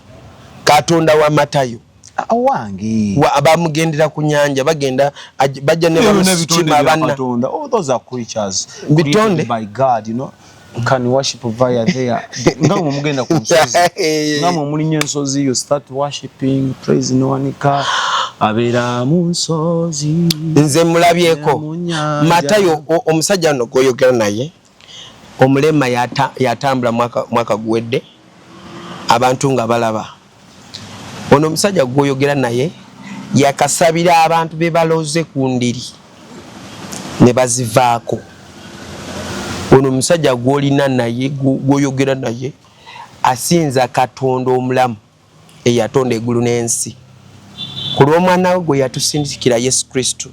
Katonda wa Matayo. Ah, wange. Wa abamugendera ku nyanja bagenda bajja ne bamusikima banna. Katonda. Oh, those are creatures. Bitonde by God, you know. Can worship via there. Nga mwe mugenda ku nsozi. Nga mwe mulinnya ensozi, you start worshiping, praise Noanika. Abeera mu nsozi. Nze mulabyeko. Matayo omusajja ono gw'oyogera naye omulema yatambula mwaka guwedde abantu nga balaba. Ono omusajja gw'oyogera naye yakasabira abantu be baloze ku ndiri ne bazivaako. Ono omusajja gw'olina naye gw'oyogera naye asinza Katonda omulamu eyatonda eggulu n'ensi ku lw'omwana we gwe yatusindikira Yesu Kristo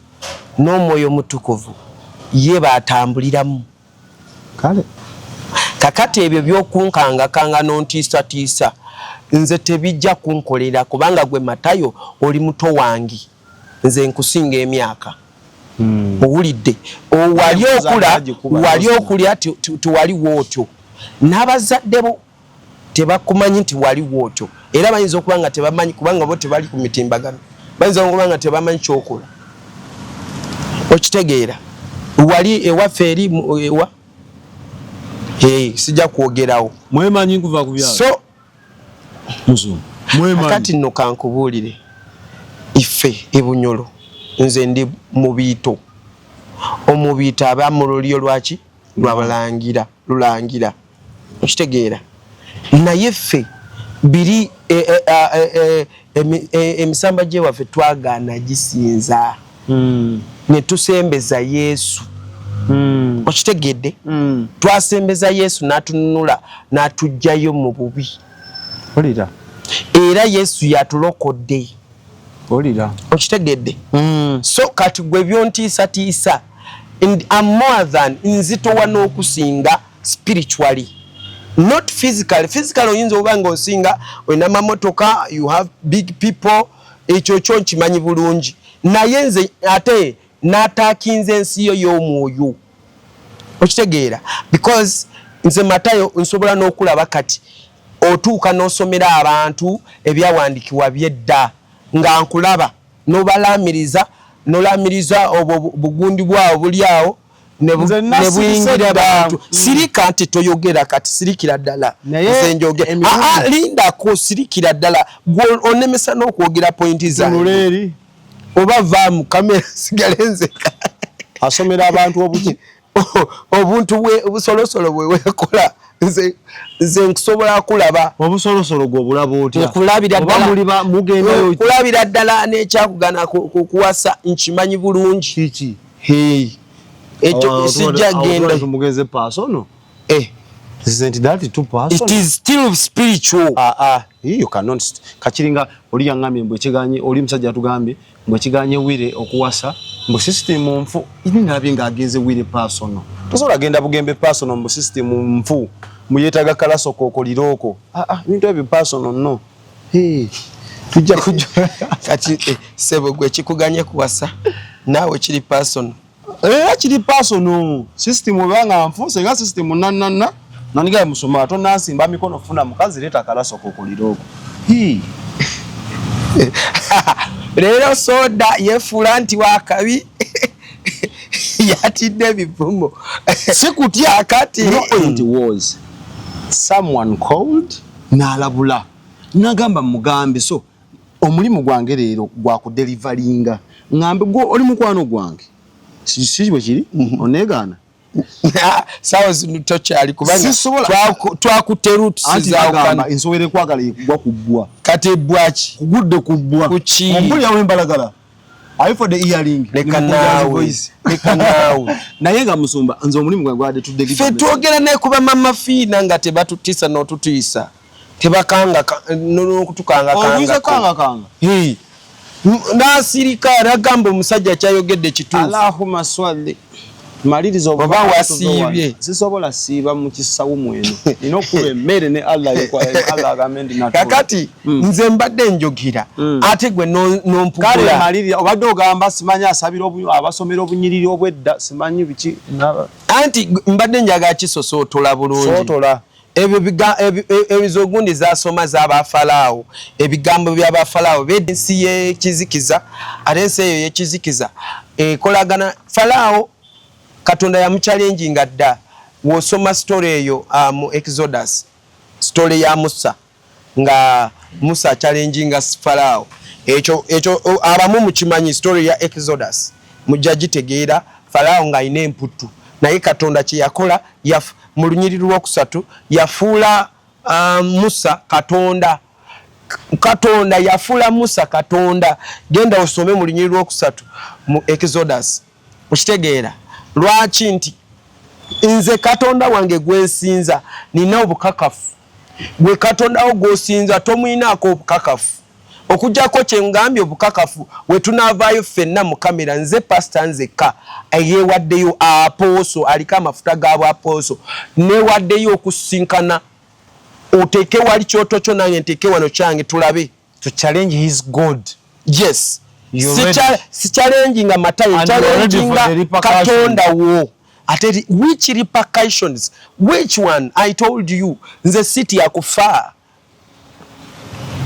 n'Omwoyo Omutukuvu ye baatambuliramu. Kale. Kakati ebyo by'okunkangakanga n'ontiisatiisa nze tebijja kunkolera kubanga gwe Matayo oli muto wange nze nkusinga emyaka. Owulidde wali okula wali okulya tewaliwo otyo n'abazadde bo tebakumanyi nti waliwo otyo era bayinza okuba nga tebamanyi kubanga bo tebali ku mitimbagano bayinza okuba nga tebamanyi kyokola okitegeera wali ewaffe eri ewa sijja kwogerawo mwemanyi nkuva ku byalo so muzungu mwemanyi kati nno kankubuulire ife ebunyolo nze ndi mubiito omubiito aba mu lulyo lwaki lwabalangira lulangira okitegeera naye ffe biri emisamba gyewaffe twagaana gisinza ne tusembeza Yesu. Okitegedde? Twasembeza Yesu n'atununula n'atuggyayo mu bubi. Olira. Era Yesu yatulokodde. Olira. Okitegedde? So kati gwe byontiisatiisa and I'm more than nzitowa n'okusinga spiritually. Not physically. Physically oyinza oba ng'osinga olina mamotoka, you have big people, ekyo kyo nkimanyi bulungi. Naye nze ate n'ataakinze ensi yo y'omwoyo. Okitegeera? Because nze Matayo nsobola n'okulaba kati otuuka n'osomera abantu ebyawandiikibwa by'edda nga nkulaba n'obalaamiriza n'olaamiriza obwo bugundi bwawo buli awo ne buyingira abantu. Sirika nti toyogera kati sirikira ddala nze njogera. Lindako sirikira ddala gwe onemesa n'okwogera pointi zange. Oba va mu kamera sigale nzeka. Asomera abantu obuki obuntu bwe obusolosolo bwe weekola nze nze nkusobola kulaba obusolosolo gwe obulaba otya nkulabira ddala mugendayo nkulabira ddala n'ekyakugana kuwasa nkimanyi bulungi kiki ekyo sijja genda tumugenze personal isn't that too personal it is still spiritual you cannot kakiringa oli yangambye mbwe ekiganye oli musajja atugambye mbwe ekiganye wire okuwasa mbu system nfu ini nabye ng'agenze wire personal tosobola genda bugembe personal mbu system nfu muyetaga kalaso kokoliroko ebintu ebyo personal no tujja kujja kati sebo gwe kikuganye kuwasa naawe kiri personal era kiri personal system obanga nfu senga system nanana naniga musoma tonansimba mikono funa mukazi leeta kalaso kokoliroko leero soda yefuula nti wakabi yatidde ebivumo sikutya kati no it was someone called n'alabula nagamba mugambe so omulimu gwange leero gwa kudelivaringa ngambe gwe oli mukwano gwange si bwe kiri oneegaana sawa zino tokyali kubanga twakutte roots zaawukana ensowera ekwagala ekugwa ku bbwa kati ebbwa ki kugudde ku bbwa kuki ompulira w'embalagala Are you for the earring? Leka naawe. Leka naawe. Naye nga musumba nze omulimu gwange gwadde tudde ffe twogera naye kuba mama Fiina nga tebatutiisa n'otutiisa tebakanga n'okutukangakanga kanga. N'asirika n'agamba omusajja kyayogedde kituufu. Allahumma swalli. Maliriza. Oba wasiibye? Sisobola siiba mu kisawumu eno, nina okuba emmere ne Allah Allah agambe nti natuula. Kakati nze mbadde njogera, ate gwe Kale nompugula. Maliriza, obadde ogamba simanyi asabira abasomera obunyiriri obwedda, simanyi biki. Anti mbadde njagala kisosootola bulungi. Sootola. Ebyo ebizo gundi zasoma z'abafalaawo, ebigambo by'abafalaawo ensi y'ekizikiza, ate ensi eyo y'ekizikiza ekolagana. Falaawo Katonda yamuchallenginga dda. W'osoma story eyo mu Exodus, story ya Musa, nga Musa achallenginga Falaawo. Ekyo abamu mukimanyi, story ya Exodus mujja gitegeera. Falaawo ng'alina emputtu, naye Katonda kye yakola, mu lunyiriri lwokusatu yafuula Musa katonda. Katonda yafuula Musa katonda. Genda osome mu lunyiriri lwokusatu mu Exodus, okitegeera lwaki nti nze Katonda wange gwensinza nina obukakafu. Gwe Katondawo gwosinza tomwinaako obukakafu, okuggyako kyengambye obukakafu wetunaavaayo ffenna mu kamera. Nze pasita nzekka eyeewaddeyo, apostle aliko amafuta ga bwapooso, newaddeyo okusinkana oteeke wali kyoto kyo, nange nteeke wano kyange, tulabe. To challenge his God. Yes, si challenginga Matayo, challenginga Katonda wo. Ate which repercussions, which one? I told you, nze siti yakufa,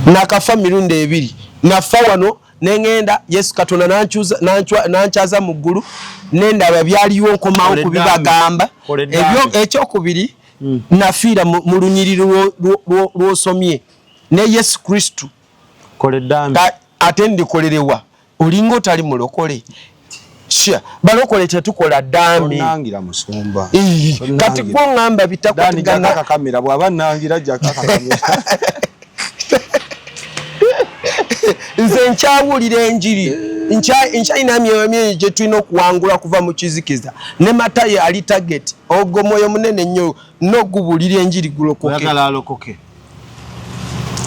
nakafa mirundi ebiri. Nafa wano neŋŋenda, Yesu Katonda nankyaza mu ggulu, nendaba byaliwo, nkomawo kubibagamba. Ekyokubiri, nafiira mu lunyiriri lw'osomye ne Yesu Kristu. Ate ndikolerewa? Olinga otali mulokole. Balokole tetukola ddaami. Kati gwoŋŋamba bitakwatagana. Bwaba nangira jakakamera. Nze nkyawulira enjiri, nkyalina myoyo myingi gye tulina okuwangula kuva mu kizikiza. Ne Matayo ali target. Ogwo mwoyo munene nnyo n'ogubulira enjiri gulokoke.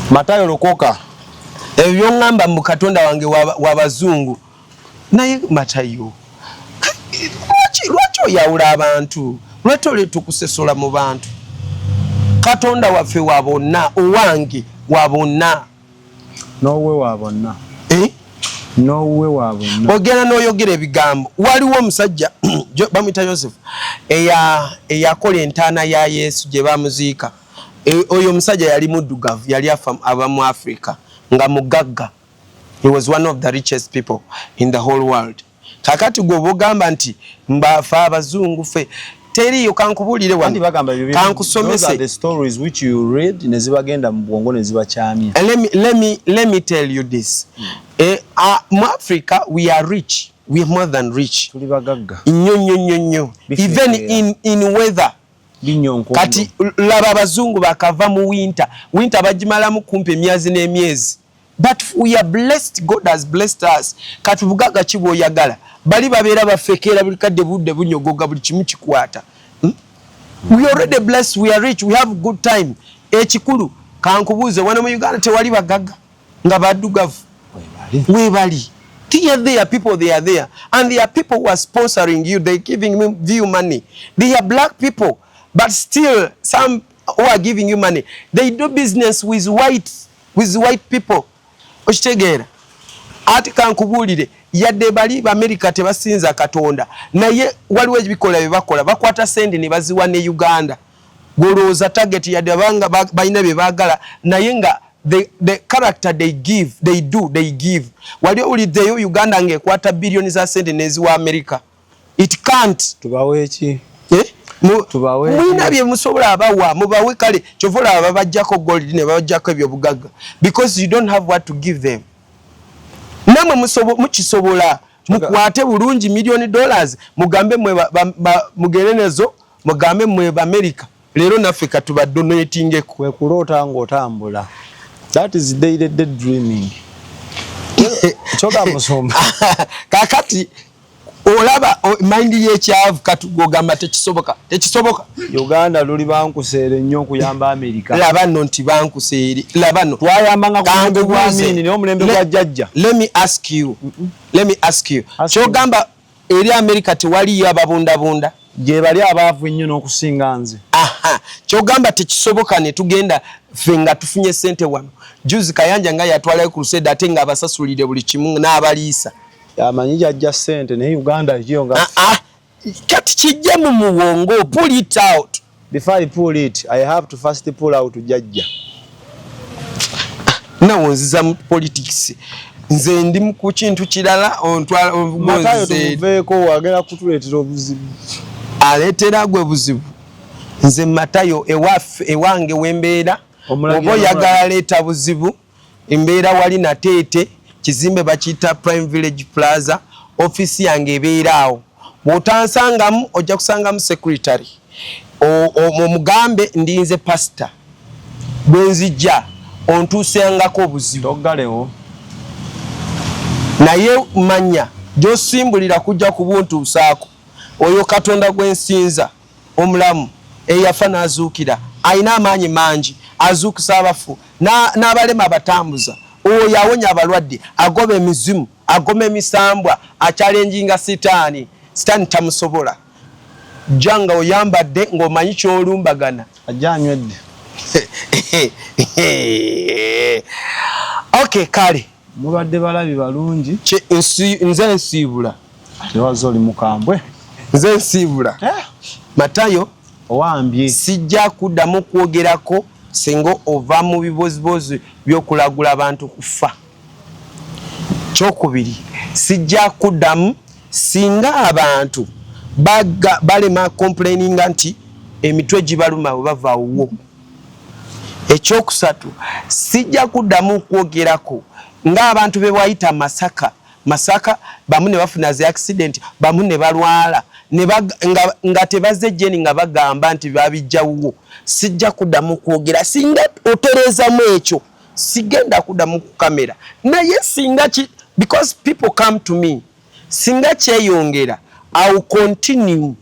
Matayo lokoka. Ebyo byoŋŋamba mu Katonda wange w'abazungu, naye Matayo lwaki oyawula abantu? Lwaki oleeta okusesola mu bantu? Katonda waffe wa bonna, owange wa bonna. N'owuwe wa bonna. Eh? N'owuwe wa bonna. Ogenda n'oyogera ebigambo. Waliwo omusajja bamuyita Yosefu eyakola entaana ya Yesu gye bamuziika. Oyo omusajja yali muddugavu, yali ava mu Africa, nga mugagga. He was one of the richest people in the whole world. Kakati gwe oba ogamba nti mbafe abazungu fe teriyo. Kankubuulire wano, kankusomese. Nezibagenda mu bwongo nezibakyamya. Let me tell you this. Mu Africa we are rich, we are more than rich. Tuli bagagga. Nnyo nnyo nnyo nnyo, even in weather. Kati laba abazungu bakava mu winter, winter bagimalamu kumpi emyezi n'emyezi, but we are blessed. God has blessed us. Kati bugaga ki bwoyagala? Bali babeera bafekeera buli kadde, budde bunyogoga, buli kimu kikwata, We already blessed, we are rich, we have good time. Ekikulu kankubuuze, wano mu Uganda tewali bagagga nga baddugavu? Webali. They are there, people, they are there. And there are people who are sponsoring you, they're giving you money. They are black people, but still some who are giving you money. They do business with white people. Okitegeera? Ate kankubuulire, yadde bali b'Amerika tebasinza Katonda, naye waliwo ebikola bye bakola, bakwata sente ne baziwa ne Uganda. Golowooza target, yadde abanga balina bye baagala, naye nga the character they give, they do, they give. Wali owuliddeyo Uganda ng'ekwata biliyoni za sente neziwa America? It can't. Tubawe ki? Eh? Mulina bye musobola abawa, mubawe. Kale kyova olaba babajjako gold ne babajjako ebyobugagga, because you don't have what to give them. Namwe mukisobola, mukwate bulungi million dollars, mugambe mwe mugende nezo, mugambe mwe America, leero naffe katubadonatingeko. Kwe kuloota ng'otambula. That is daily day dreaming. Kyoga musumba. Kakati olaba mind y'ekyavu, katugogamba tekisoboka, tekisoboka. Uganda luli bankuseere nnyo okuyamba America. Laba nno nti bankuseere, laba nno. Twayambanga ku mulembe gwa Amini naye omulembe gwa jjajja. Let me ask you, let me ask you. Kyogamba Eri Amerika tewaliyo ababundabunda? Gye bali abaavu ennyo n'okusinga nze. Aha, kyogamba tekisoboka ne tugenda ffe nga tufunye sente wano. Juzi Kayanja nga yatwalayo crusade ate nga abasasulire buli kimu n'abaliisa. Amanyi gyajja sente naye Uganda yo nga ah, ah, kati kijje mu muwongo, pull it out. Before I pull it, I have to first pull out jajja. Nawe onziza mu politics. Nze ndi ku kintu kirala ontwala. Matayo tumuveeko, agenda kutuleetera obuzibu. Aleetera gwe buzibu. Nze Matayo ewaffe ewange wembeera oba oyagala leeta buzibu, embeera wali Nateete, kizimbe bakiyita Prime Village Plaza, ofiisi yange ebeera awo. Bw'otansangamu ojja kusangamu secretary, omugambe ndinze pasita, bwe nzijja ontuusengako obuzibu. Toggalewo. Naye manya gy'osimbulira kujja kubuntuusaako. Oyo Katonda gwe nsinza omulamu eyafa n'azuukira alina amaanyi mangi, azuukusa abafu n'abalema abatambuza. Oyo awonya abalwadde, agoba emizimu, agoma emisambwa, achallenginga sitaani, sitaani tamusobola. Jja nga oyambadde ng'omanyi ky'olumbagana. Ajja anywedde. Okay, kale. Mubadde balabi balungi. Nze nsiibula. Tewaza oli mukambwe. Nze nsiibula. Eh? Matayo owambye. Sijja kuddamu kwogerako singa ova mu bibozibozi by'okulagula abantu kufa. Kyokubiri, sijja kuddamu singa abantu balema complaininga nti emitwe gibaluma bwe bava wuwo. Ekyokusatu, sijja kuddamu kwogerako ng'abantu be wayita Masaka Masaka, bamu ne bafuna zi accident, bamu ne balwala nga tebazze jeni nga bagamba nti babijja wuwo. Sijja kuddamu kwogera singa otereezamu ekyo, sigenda kuddamu ku kamera. Naye singa ki, because people come to me, singa kyeyongera, I will continue.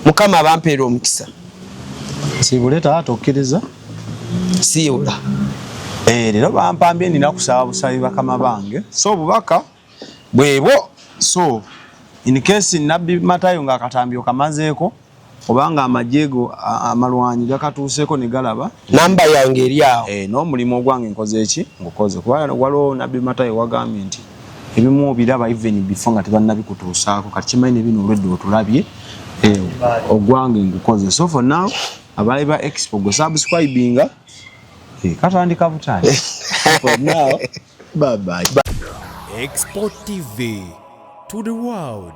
Mukama abampeera omukisa. Siibule taata, okkiriza? Siibula. Eh, leero bampambye nina kusaba busabi bakama bange, so obubaka bwebwo. So in case Nabbi Matayo ng'akatambi okamazeeko obanga amagye go amalwanyi gakatuuseeko ne galaba namba yange eri awo. Eh, n'omulimu ogwange nkoze eki ngukoze, kuba waliwo Nabbi Matayo wagambye nti ebimu obiraba even before nga tebannabikutuusaako. Kati kimanyi ne bino olwedde otulabye, eh, ogwange ngukoze. So for now, abalabi ba Expo, gwe subscribinga, eh, katandika butandi. For now, bye bye. Expo TV to the world.